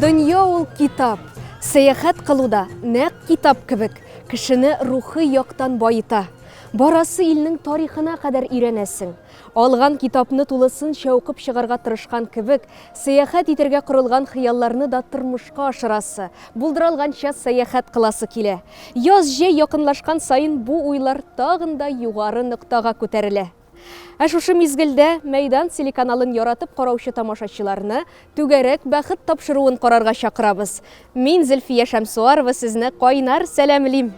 Дөнья ул китап. Сәяхәт кылу да нәкъ китап кебек, кешене рухи яктан баета. Барасы илнең тарихына кадәр өйрәнәсең. Алган китапны тулысынча укып чыгарга тырышкан кебек, сәяхәт итәргә корылган хыялларны да тормышка ашырасы, булдыралганча сәяхәт кыласы килә. Яз-җәй якынлашкан саен бу уйлар тагын да югары ноктага күтәрелә. Ә шушы мизгелдә Мәйдан телеканалын яратып караучы тамашачыларны Түгәрәк бәхет тапшыруын карарга чакырабыз. Мин, Зөлфия Шәмсуарова, сезне кайнар сәламлим!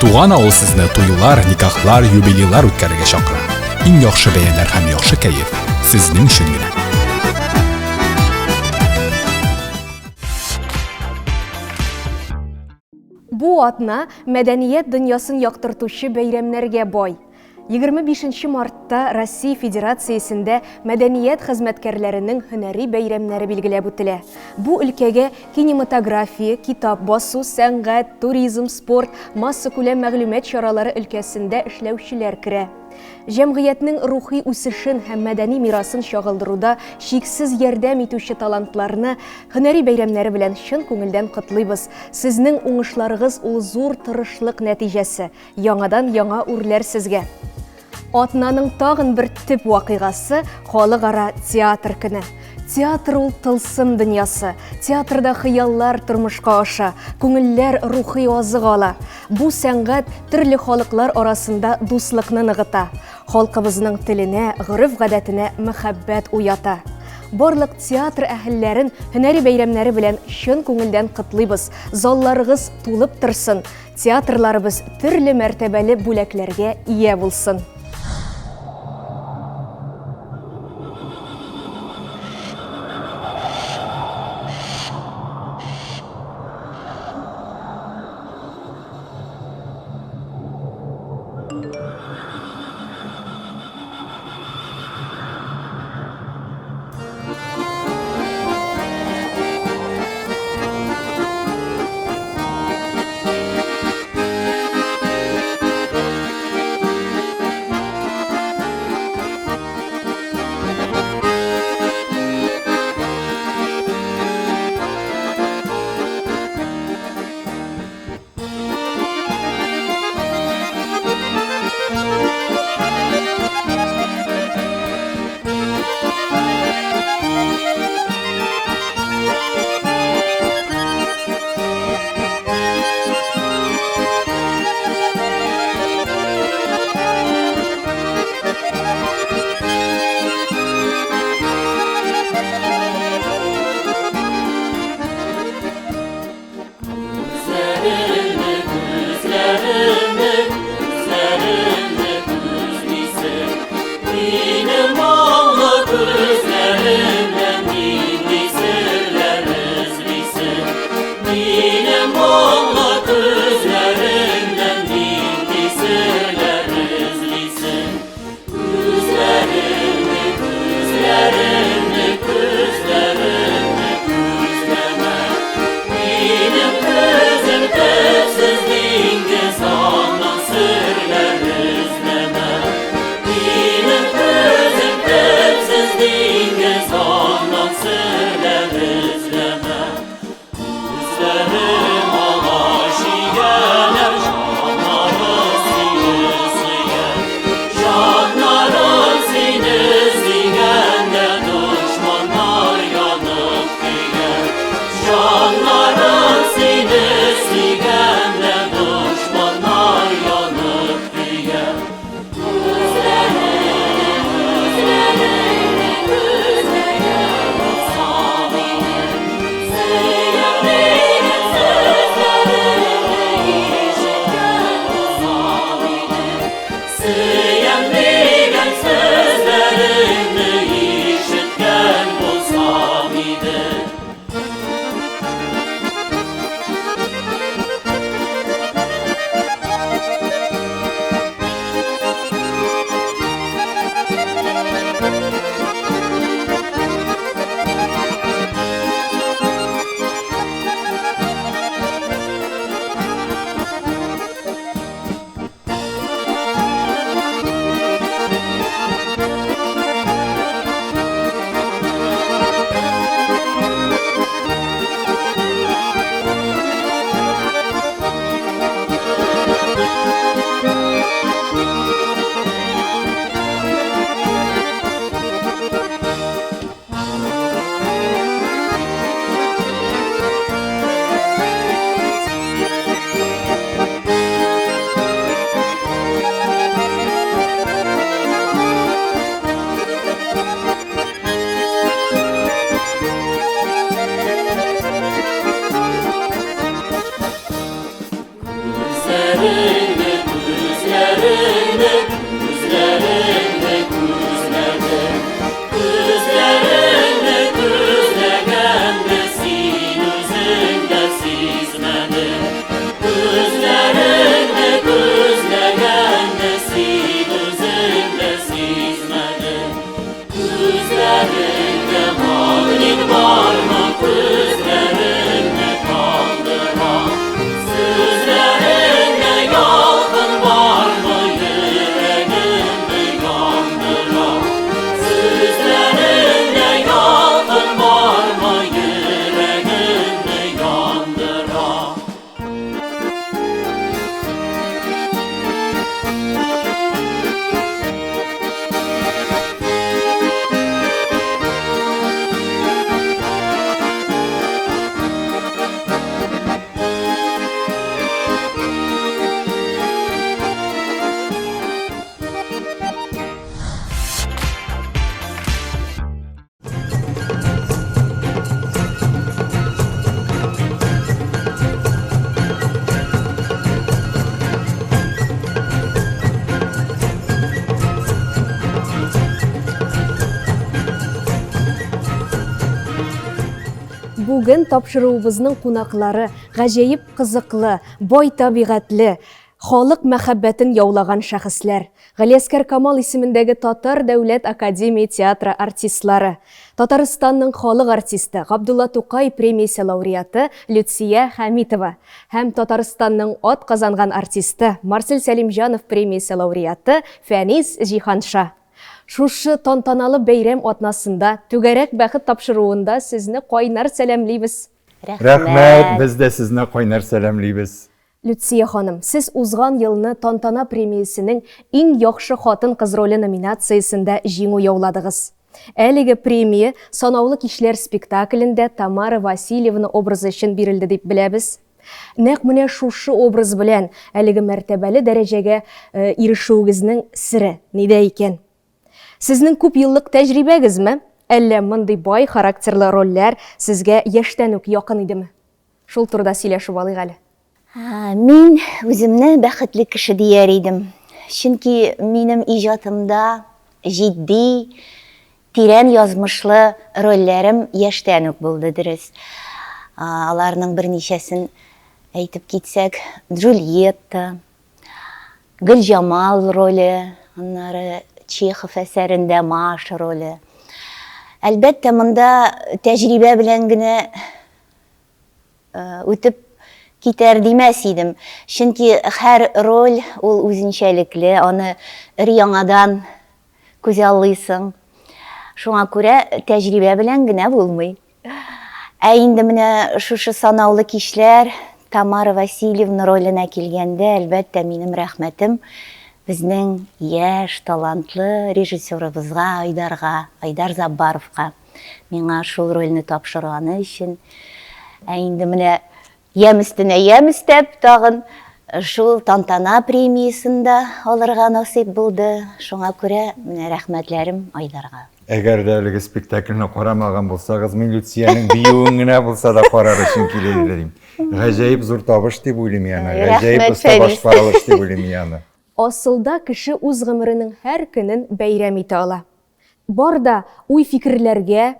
Туган авыл сезне туйлар, никахлар, юбилейлар үткәрергә чакыра. Иң яхшы бәяләр һәм яхшы кәеф сезнең өчен генә. Бу атна мәдәният дөньясын яктыртучы бәйрәмнәргә бай. 25 мартта Россия Федерациясендә мәдәният хезмәткәрләренең һөнәри бәйрәмнәре билгеләп үтелә. Бу өлкәгә кинематография, китап басу, сәнгать, туризм, спорт, массакүләм мәгълүмат чаралары өлкәсендә эшләүчеләр керә. Җәмгыятьнең рухи үсешен һәм мәдәни мирасын чагылдыруда чиксез ярдәм итүче талантларны һөнәри бәйрәмнәре белән чын күңелдән котлыйбыз. Сезнең уңышларыгыз ул зур тырышлык нәтиҗәсе. Яңадан-яңа үрләр сезгә! Атнаның тагын бер төп вакыйгасы, Халыкара театр көне. Театр ул тылсым дөньясы. Театрда хыяллар тормышка аша, күңелләр рухи азык ала. Бу сәнгать төрле халыклар арасында дуслыкны ныгыта, халкыбызның теленә, гореф-гадәтенә мәхәббәт уята. Барлык театр әһелләрен һөнәри бәйрәмнәре белән чын күңелдән котлыйбыз. Залларыгыз тулып торсын, Театрларыбыз төрле мәртәбәле бүләкләргә ия булсын! Күзләреңне, күзләреңне, күзләреңне күзләдем. Күзләреңне күзләгәнне син үзең дә сизмәдең. Күзләреңне күзләгәнне син үзең дә сизмәдең. Күзләреңдә магнит бармы, күзләреңне талдыра. Сүзләреңдә ялкын бармы, йөрәгемне яндыра. Сүзләреңдә ялкын бармы, йөрәгемне яндыра. Бүген тапшыруыбызның кунаклары гаҗәеп кызыклы, бай табигатьле, халык мәхәббәтен яулаган шәхесләр. Галиәскәр Камал исемендәге Татар дәүләт академия театры артистлары, Татарстанның халык артисты, Габдулла Тукай премиясе лауреаты Люция Хәмитова һәм Татарстанның атказанган артисты, Марсель Сәлимҗанов премиясе лауреаты Фәнис Җиһанша. Шушы тантаналы бәйрәм атнасында Түгәрәк бәхет тапшыруында сезне кайнар сәламлибез! Рәхмәт! Без дә сезне кайнар сәламлибез! Люция ханым, сез узган елны Тантана премиясенең Иң яхшы хатын-кыз роле номинациясендә җиңү яуладыгыз. Әлеге премия Санаулы кичләр спектаклендә Тамара Васильевна образы өчен бирелде дип беләбез. Нәкъ менә шушы образ белән әлеге мәртәбәле дәрәҗәгә ирешүегезнең сере нидә икән? Сезнең күп еллык тәҗрибәгезме, әллә мондый бай характерлы рольләр сезгә яшьтән үк якын идеме? Шул турыда сөйләшеп алыйк әле. Мин үземне бәхетле кеше дияр идем. Чөнки минем иҗатымда җитди, тирән язмышлы рольләрем яшьтән үк булды, дөрес. Аларның берничәсен әйтеп китсәк, Джульетта, Гөлҗамал роле, аннары Чехов әсәрендә Маша роле. Әлбәттә, монда тәҗрибә белән генә үтеп китәр димәс идем. Чөнки һәр роль ул үзенчәлекле, аны өр-яңадан күзаллыйсың. Шуңа күрә тәҗрибә белән генә булмый. Ә инде менә шушы санаулы кичләр Тамара Васильевна роленә килгәндә, әлбәттә, минем рәхмәтем безнең яшь, талантлы режиссерыбызга Айдарга, Айдар Заббаровка. Миңа шул рольне тапшырганы өчен. Ә инде менә ямь өстенә ямь өстәп, тагын шул Тантана премиясен дә алырга насыйп булды. Шуңа күрә менә рәхмәтләрем Айдарга. Әгәр дә әлеге спектакльне карамаган булсагыз, мин Люциянең биюен генә булса да карар өчен килер идем. Гаҗәеп зур табыш дип уйлыйм мин аны. Гаҗәеп оста башкарылыш дип уйлыйм мин аны. Асылда кеше үз гомеренең һәр көнен бәйрәм итә ала. Бар да уй-фикерләргә,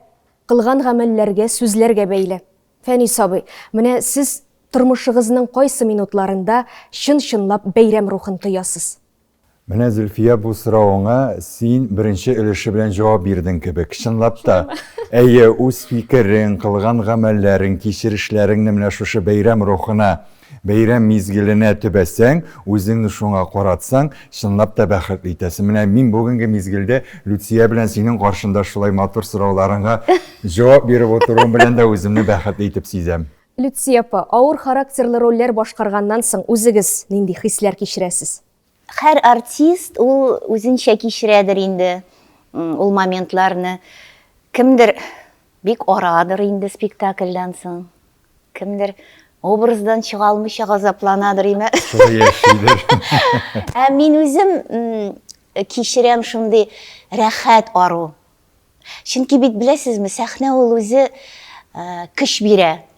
кылган гамәлләргә, сүзләргә бәйле. Фәнис абый, менә сез тормышыгызның кайсы минутларында чын-чынлап бәйрәм рухын тоясыз? Менә, Зөлфия, бу соравыңа син беренче өлеше белән җавап бирдең кебек. Чынлап та, әйе, үз фикерең, кылган гамәлләрең, кичерешләреңне менә шушы бәйрәм рухына Бәйрәм мизгеленә төбәсәң, үзеңне шуңа каратсаң, чынлап та бәхетле итәсең. Менә мин бүгенге мизгелдә Люция белән синең каршында шулай матур сорауларыңа җавап биреп утыруым белән дә үземне бәхетле итеп сизәм. Люция апа, авыр характерлы рольләр башкарганнан соң үзегез нинди хисләр кичерәсез? Һәр артист ул үзенчә кичерәдер инде ул моментларны. Кемдер бик арадыр инде спектакльдән соң. Кемдер образдан чыга алмыйча газапланадыр име? Шулай яшидер. Ә мин үзем кичерәм шундый рәхәт ару. Чөнки бит беләсезме, сәхнә ул үзе көч бирә.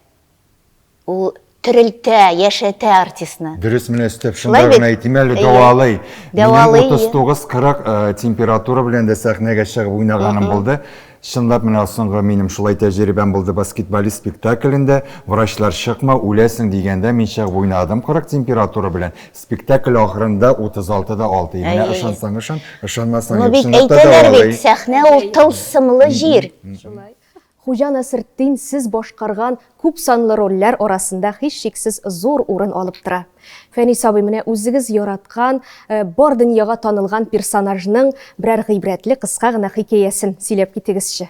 Ул терелтә, яшәтә артистны. Дөрес, менә өстәп шунда гына әйтим әле, дәвалый. Дәвалый. Минем 39-40 э, температура белән дә сәхнәгә чыгып уйнаганым булды. Чынлап менә соңгы минем шулай тәҗрибәм булды баскетболист спектаклендә. Врачлар чыкма, үләсең дигәндә мин чыгып уйнадым 40 температура белән. Спектакль ахырында 36 да 6. Менә ышансаң ышан, ышанмасаң юк. Ну бит әйтәләр бит, сәхнә ул тылсымлы җир. Шулай. Хуҗа Насретдин сез башкарган күпсанлы рольләр арасында һичшиксез зур урын алып тора. Фәнис абый, менә үзегез яраткан, бар дөньяга танылган персонажның берәр гыйбрәтле кыска гына хикәясен сөйләп китегезче.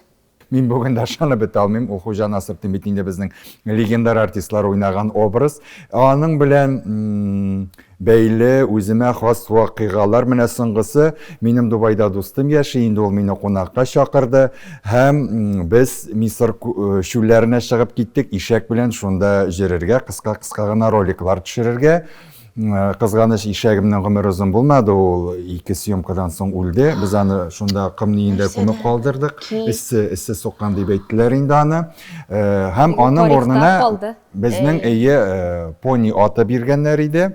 Мин бүген дә ышанып бетә алмыйм, ул Хуҗа Насретдин бит инде безнең легендар артистлар уйнаган образ. Аның белән бәйле үземә хас вакыйгалар. Менә соңгысы, минем Дубайда дустым яши, инде ул мине кунакка чакырды һәм без Мисыр э, чүлләренә чыгып киттек, ишәк белән шунда җөрергә, кыска-кыска гына роликлар төшерергә. Э, кызганыч, ишәгемнең гомере озын булмады, ул ике съемкадан соң үлде. Без аны шунда ком ниендә күмеп калдырдык. Эссе, эссе суккан дип әйттеләр инде аны. Э, һәм аның урынына Безнең өе пони аты биргәннәр иде.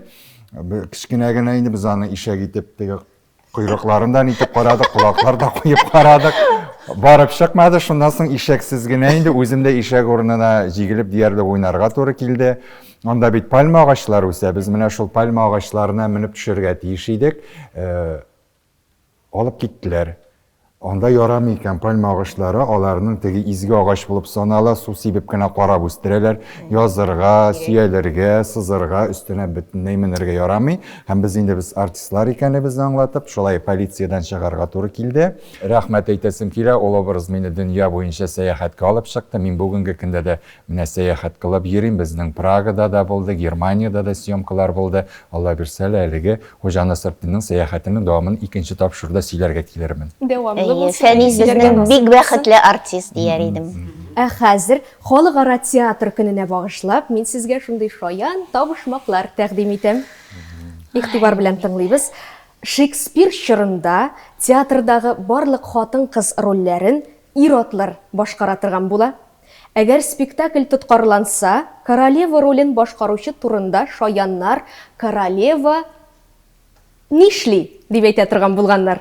Кечкенә генә инде без аны ишәк итеп теге койрыкларын да нитеп карадык, колаклар да куеп карадык. Барып чыкмады, шуннан соң ишәксез генә инде үзем дә ишәк урынына җигелеп диярлек уйнарга туры килде. Анда бит пальма агачлары үсә, без менә шул пальма агачларына менеп төшәргә тиеш идек. Алып киттеләр. Анда ярамый икән, пальма агачлары аларның теге изге агач булып санала, су сибеп кенә карап үстерәләр. Язырга, сөялергә, сызырга, өстенә бөтенләй менергә ярамый. Һәм без инде без артистлар икәнебезне аңлатып, шулай полициядән чыгарга туры килде. Рәхмәт әйтәсем килә, ул образ мине дөнья буенча сәяхәткә алып чыкты. Мин бүгенге көндә дә Менә сәяхәт кылып йөрим, безнең Прагада да булды, Германиядә дә съемкалар булды. Алла бирсә әле, әлеге Хуҗа Насретдинның сәяхәтенең дәвамын икенче тапшыруда сөйләргә килермен. Дәвамлы Әйе, булсын, Фәнис сөйләргә безнең насыйп бик булсын. бәхетле артист дияр идем. Ә хәзер Халыкара театр көненә багышлап, мин сезгә шундый шаян табышмаклар тәкъдим итәм. Игътибар белән тыңлыйбыз. Шекспир чорында театрдагы барлык хатын-кыз рольләрен ир-атлар башкара торган була. Әгәр спектакль тоткарланса, королева ролен башкаручы турында шаяннар королева нишли, дип әйтә торган булганнар.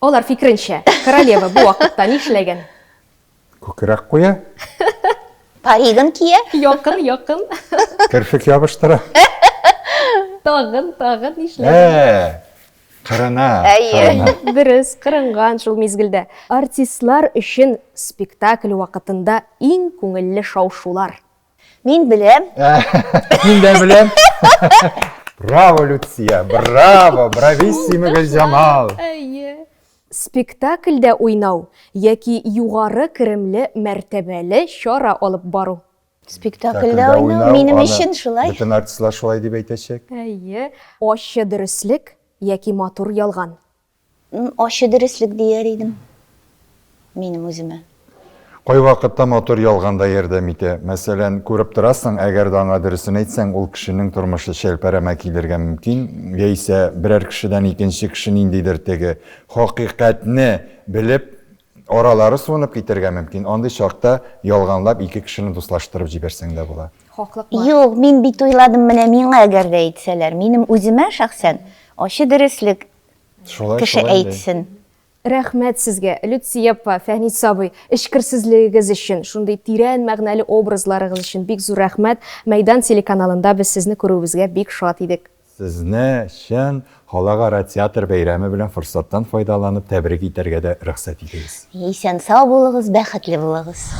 Алар фикеренчә, королева бу вакытта нишләгән? Күкрәк куя. Паригын кия. Якын, якын. Керфек ябыштыра. Тагын, тагын нишләгән? Ә, Кырына. Әйе. Дөрес, кырынган шул мизгелдә. Артистлар өчен спектакль вакытында иң күңелле шау-шулар. Мин беләм. Мин дә беләм. Браво, Люция, браво, брависсимо, Гөлҗамал. Әйе. Спектакльдә уйнау яки югары керемле мәртәбәле чара алып бару. Спектакльдә уйнау минем өчен шулай. Бөтен артистлар шулай дип әйтәчәк. Әйе. Ачы дөреслек яки матур ялган. Ачы дөреслек дияр идем минем үземә. Кайвакытта матур ялган да ярдәм итә. Мәсәлән, күреп торасың, әгәр дә аңа дөресен әйтсәң, ул кешенең тормышы чәлпәрәмә килергә мөмкин, яисә берәр кешедән икенче кеше ниндидер теге хакыйкатьне белеп, Аралары суынып китәргә мөмкин. Андый чакта ялганлап ике кешене дуслаштырып җибәрсәң дә була. Хаклык бар. Юк, мин бит уйладым, менә миңа әгәр дә әйтсәләр, минем үземә шәхсән ачы дөреслек Шулай, кеше шулай инде. әйтсен. Рәхмәт сезгә, Люция апа, Фәнис абый, эчкерсезлегегез өчен, шундый тирән мәгънәле образларыгыз өчен бик зур рәхмәт. Мәйдан телеканалында без сезне күрүебезгә бик шат идек. Сезне чын Халыкара театр бәйрәме белән форсаттан файдаланып тәбрик итәргә дә рөхсәт итегез. Исән-сау булыгыз, бәхетле булыгыз.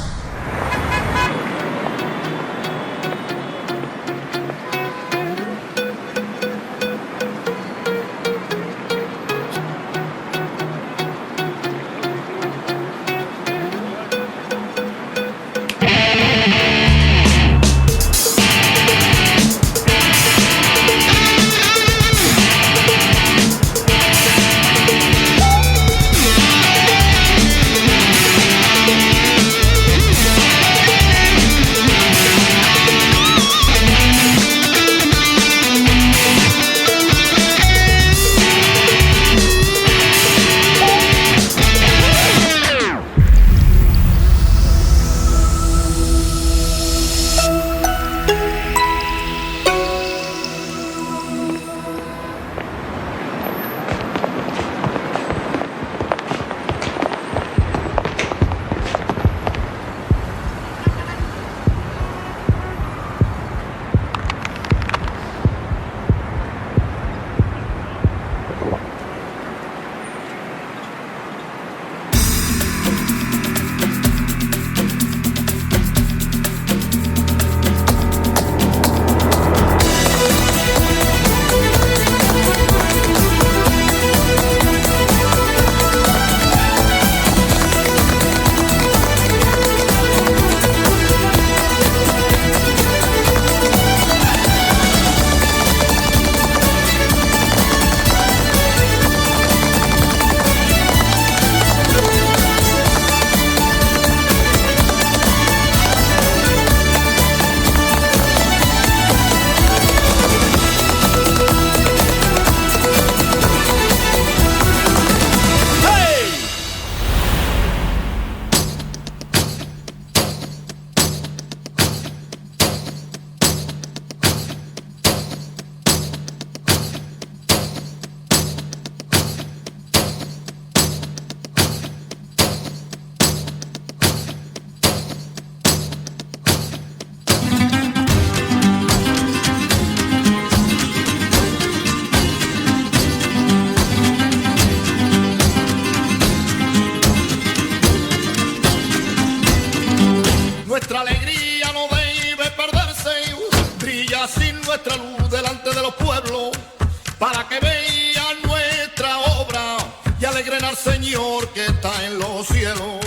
Nuestra luz delante de los pueblos, para que vean nuestra obra y alegren al Señor que está en los cielos.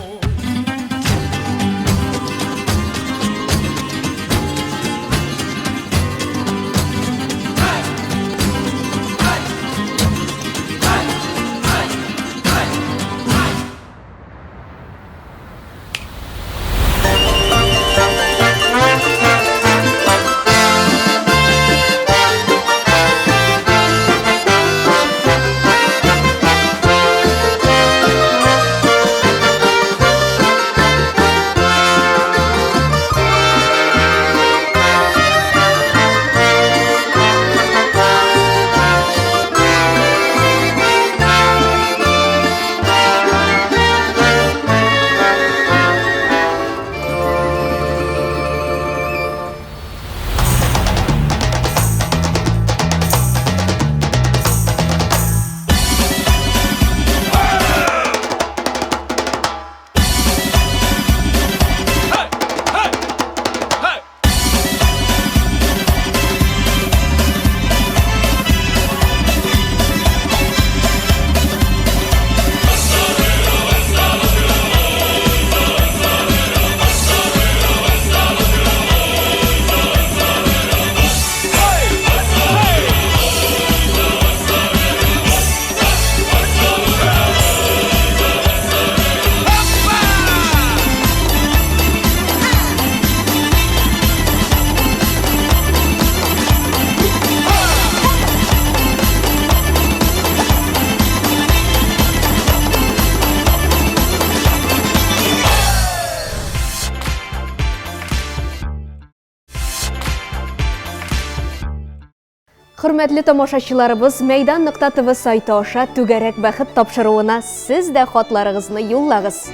Хөрмәтле тамашачыларыбыз, Мәйдан нокта ТВ сайты аша Түгәрәк бәхет тапшыруына сез дә хатларыгызны юллагыз.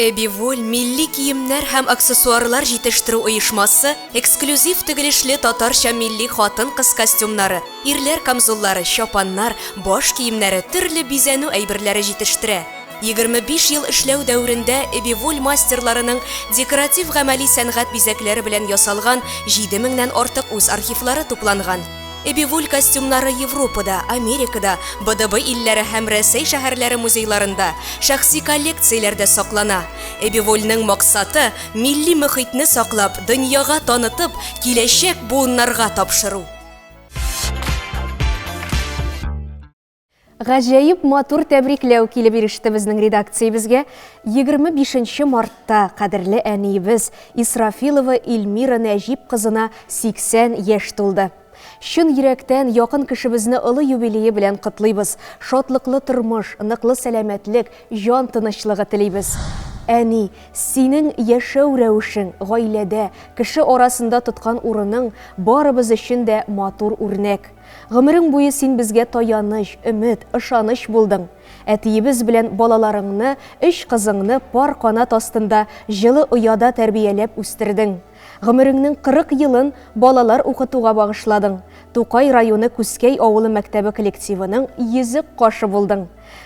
Эбиволь милли киемнәр һәм аксессуарлар җитештерү оешмасы эксклюзив тегелешле татарча милли хатын-кыз костюмнары, ирләр камзуллары, чапаннар, баш киемнәре, төрле бизәнү әйберләре җитештерә. 25 ел эшләү дәверендә Эбиволь мастерларының декоратив-гамәли сәнгать бизәкләре белән ясалган 7 меңнән артык үз архивлары тупланган. Эбиволь костюмнары Европада, Америкада, БДБ илләре һәм Рәсәй шәһәрләре музейларында, шәхси коллекцияләрдә саклана. Эбивольнең максаты, милли мөхитне саклап, дөньяга танытып, киләчәк буыннарга тапшыру. Гаҗәеп матур тәбрикләү килеп иреште безнең редакциябезгә. 25 мартта кадерле әниебез Исрафилова Эльмира Нәҗип кызына 80 яшь тулды. Чын йөрәктән якын кешебезне олы юбилее белән котлыйбыз. Шатлыклы тормыш, ныклы сәламәтлек, җан тынычлыгы телибез. Әни, синең яшәү рәвешең, гаиләдә, кеше арасында тоткан урының барыбыз өчен дә матур үрнәк. Гомерең буе син безгә таяныч, өмет, ышаныч булдың. Әтиебез белән балаларыңны, өч кызыңны пар канат астында җылы ояда тәрбияләп үстердең. Гомереңнең 40 елын балалар укытуга багышладың. Тукай районы Күзкәй авылы мәктәбе коллективының йөзек кашы булдың.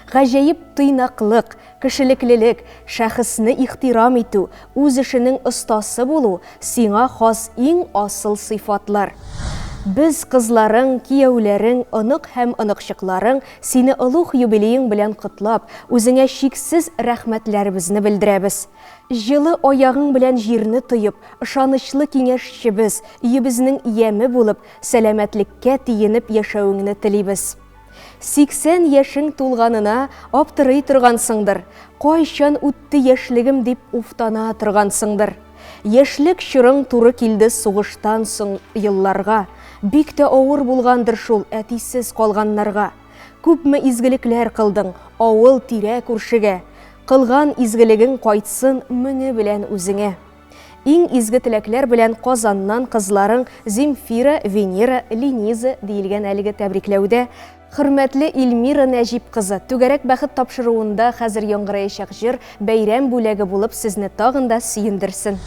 Гаҗәеп тыйнаклык, Кешелеклелек, шәхесне ихтирам итү, үз эшенең остасы булу, сиңа хас иң асыл сыйфатлар. Без, кызларың, кияүләрең, онык һәм оныкчыкларың, сине олуг юбилеең белән котлап, үзеңә чиксез рәхмәтләребезне белдерәбез. Җылы аягың белән җирне тоеп, ышанычлы киңәшчебез, өебезнең яме булып, сәламәтлеккә тиенеп яшәвеңне телибез. 80 яшең тулганына аптырый торгансыңдыр, кайчан үтте яшьлегем дип уфтана торгансыңдыр. Яшьлек чорың туры килде сугыштан соң елларга, бик тә авыр булгандыр шул әтисез калганнарга. Күпме изгелекләр кылдың авыл тирә-күршегә, кылган изгелегең кайтсын меңе белән үзеңә. Иң изге теләкләр белән Казаннан кызларың Земфира, Венера, Лениза, диелгән әлеге тәбрикләүдә. Хөрмәтле Эльмира Нәҗип кызы, Түгәрәк бәхет тапшыруында хәзер яңгыраячак җыр бәйрәм бүләге булып сезне тагын да сөендерсен.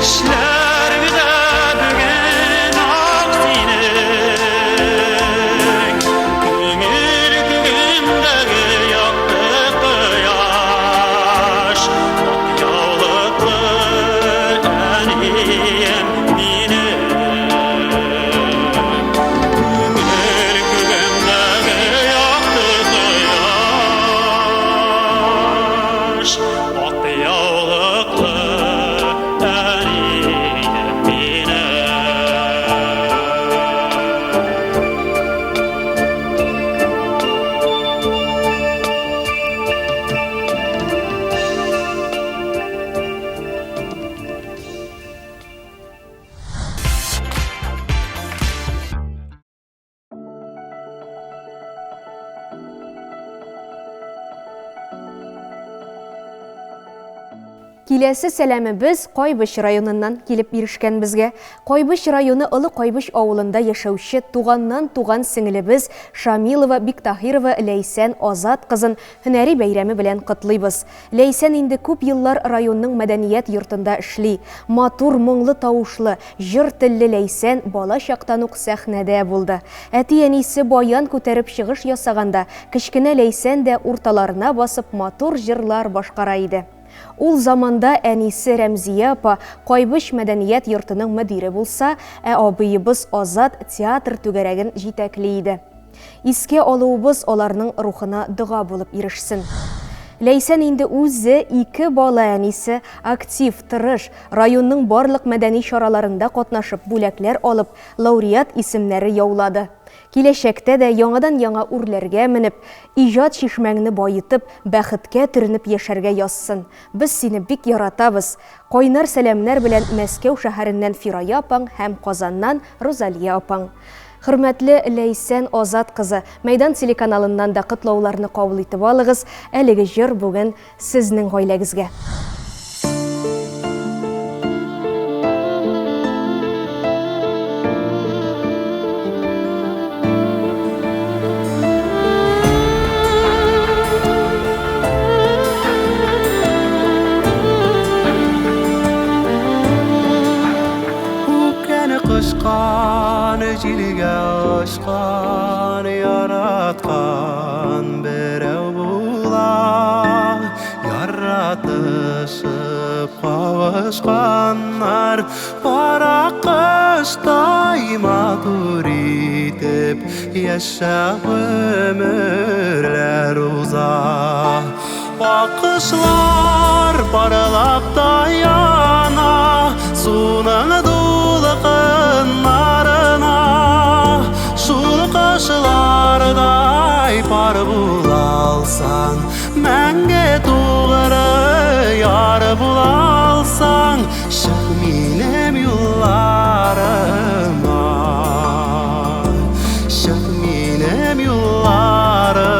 Тешләрең дә бүген ак синең, Күңел күгендәге якты кояш, Ак яулыклы әнием минем. Күңел күгендәге якты кояш, Ак яулыклы әнием минем. Киләсе сәламебез Кайбыч районыннан килеп ирешкән безгә. Кайбыч районы Олы Кайбыч авылында яшәүче туганнан туган сеңелебез Шамилова Биктаһирова Ләйсән Азат кызын һөнәри бәйрәме белән котлыйбыз. Ләйсән инде күп еллар районның мәдәният йортында эшли. Матур, моңлы тавышлы, Җор телле Ләйсән бала чактан ук сәхнәдә булды. Әти-әнисе баян күтәреп чыгыш ясаганда, кечкенә Ләйсән дә урталарына басып матур җырлар башкара иде. Ул заманда әнисе Рәмзия апа Кайбыч мәдәният йортының мөдире булса, ә абыебыз Азат театр түгәрәген җитәкли иде. Искә алуыбыз аларның рухына дога булып ирешсен. Ләйсән инде үзе ике бала әнисе, актив, тырыш, районның барлык мәдәни чараларында катнашып, бүләкләр алып, лауреат исемнәре яулады. Киләчәктә дә яңадан-яңа үрләргә менеп, иҗат чишмәңне баетып, бәхеткә төренеп яшәргә язсын. Без сине бик яратабыз. Кайнар сәламнәр белән Мәскәү шәһәреннән Фирая апаң һәм Казаннан Рузалия апаң. Хөрмәтле Ләйсән Азат кызы, Мәйдан телеканалыннан да котлауларны кабул итеп алыгыз, әлеге җыр бүген сезнең гаиләгезгә. Үпкәне кочкан, җилгә очкан, яраткан берәү була. Яратышып кавышканнар, пар аккоштай матур итеп яшәп гомерләр уза. Аккошлар парлап та яна, суның дулкыннарына. Шул кошлардай пар була алсаң, мәңге тугры яр була алсаң, чык минем юлларыма. Чык минем юлларыма.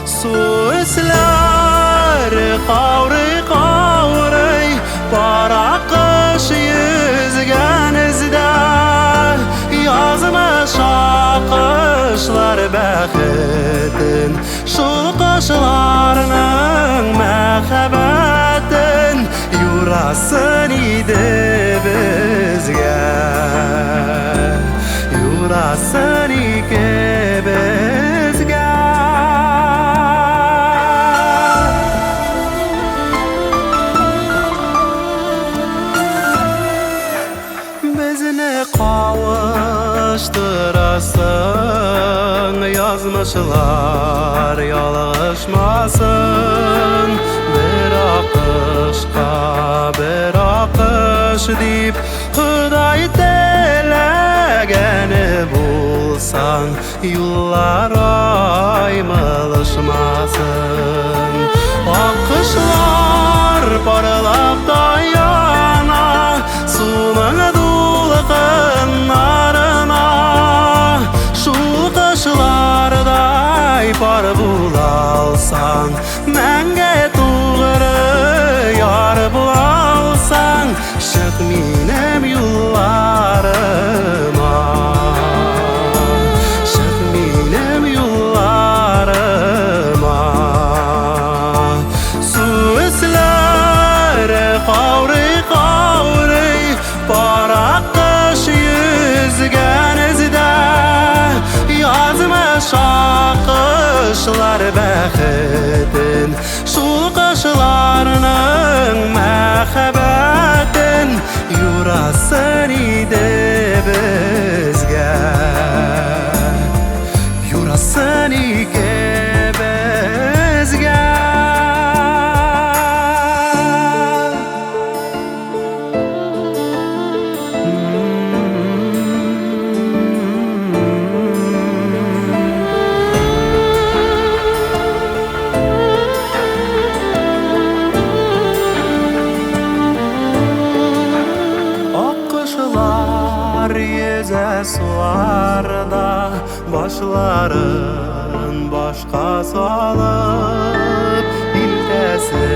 Су өсләре каурый-каурый, пар аккош йөзгән эздә. Язмыш аккошлар бәхетен, шул кошларның мәхәббәтен юрасын иде безгә. Юрасын икебезгә. Безне кавыштырасың, язмышлар ялгышмасын. Бер аккошка бер аккош дип, Ходай теләгәне булсаң, юллар аймылышмасын. Аккошлар парлап та яна, суның дулкыннарына. Шул кошлардай пар була алсаң, мәңге тугры яр була алсаң, чык минем юлларыма. Чык минем юлларыма. Су өсләре бәхетен, шул кышларның мәхәббәтен юрасын иде безгә. Юрасын ике безгә. Аккошлар йөзә суларда, башларын башка салып, илтәсе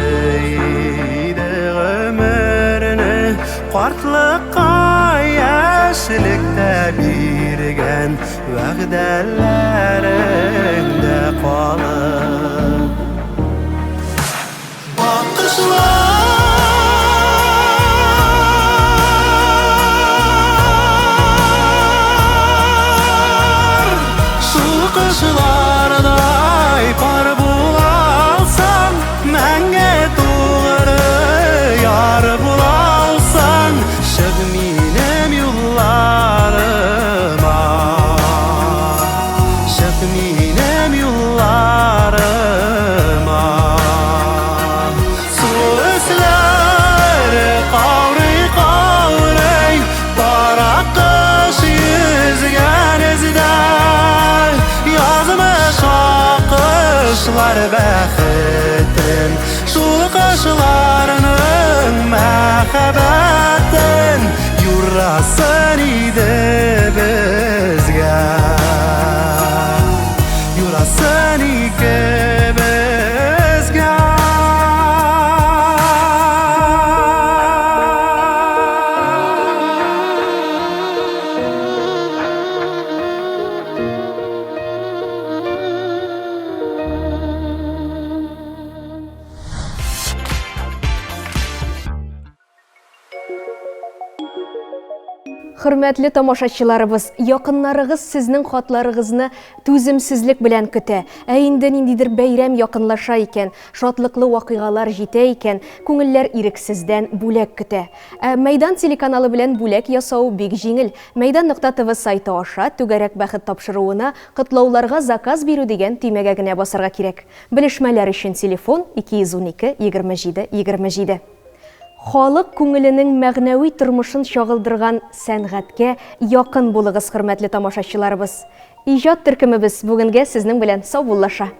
иде гомерне картлыкка яшьлектә биргән вәгъдәләреңдә калып. Аккошлар, шул кошлардай пар була алсаң, мәңге тугры яр була алсаң, чык минем юлларыма, чык минем юлларыма. Су өсләре каурый-каурый, пар аккош йөзгән эздә. Язмыш аккошлар бәхетен, шул кошларның мәхәббәтен юрасын иде безгә. Юрасын икебезгә. Хөрмәтле тамашачыларыбыз, якыннарыгыз сезнең хатларыгызны түземсезлек белән көтә. Ә инде ниндидер бәйрәм якынлаша икән, шатлыклы вакыйгалар җитә икән, күңелләр ирексездән бүләк көтә. Ә Мәйдан телеканалы белән бүләк ясау бик җиңел. Мәйдан нокта ТВ сайты аша Түгәрәк бәхет тапшыруына котлауларга заказ бирү дигән төймәгә генә басарга кирәк. Белешмәләр өчен телефон, 212 27 27. Халык күңеленең мәгънәви тормышын чагылдырган сәнгатькә якын булыгыз, хөрмәтле тамашачыларыбыз! Иҗат төркемебез бүгенгә сезнең белән саубуллаша.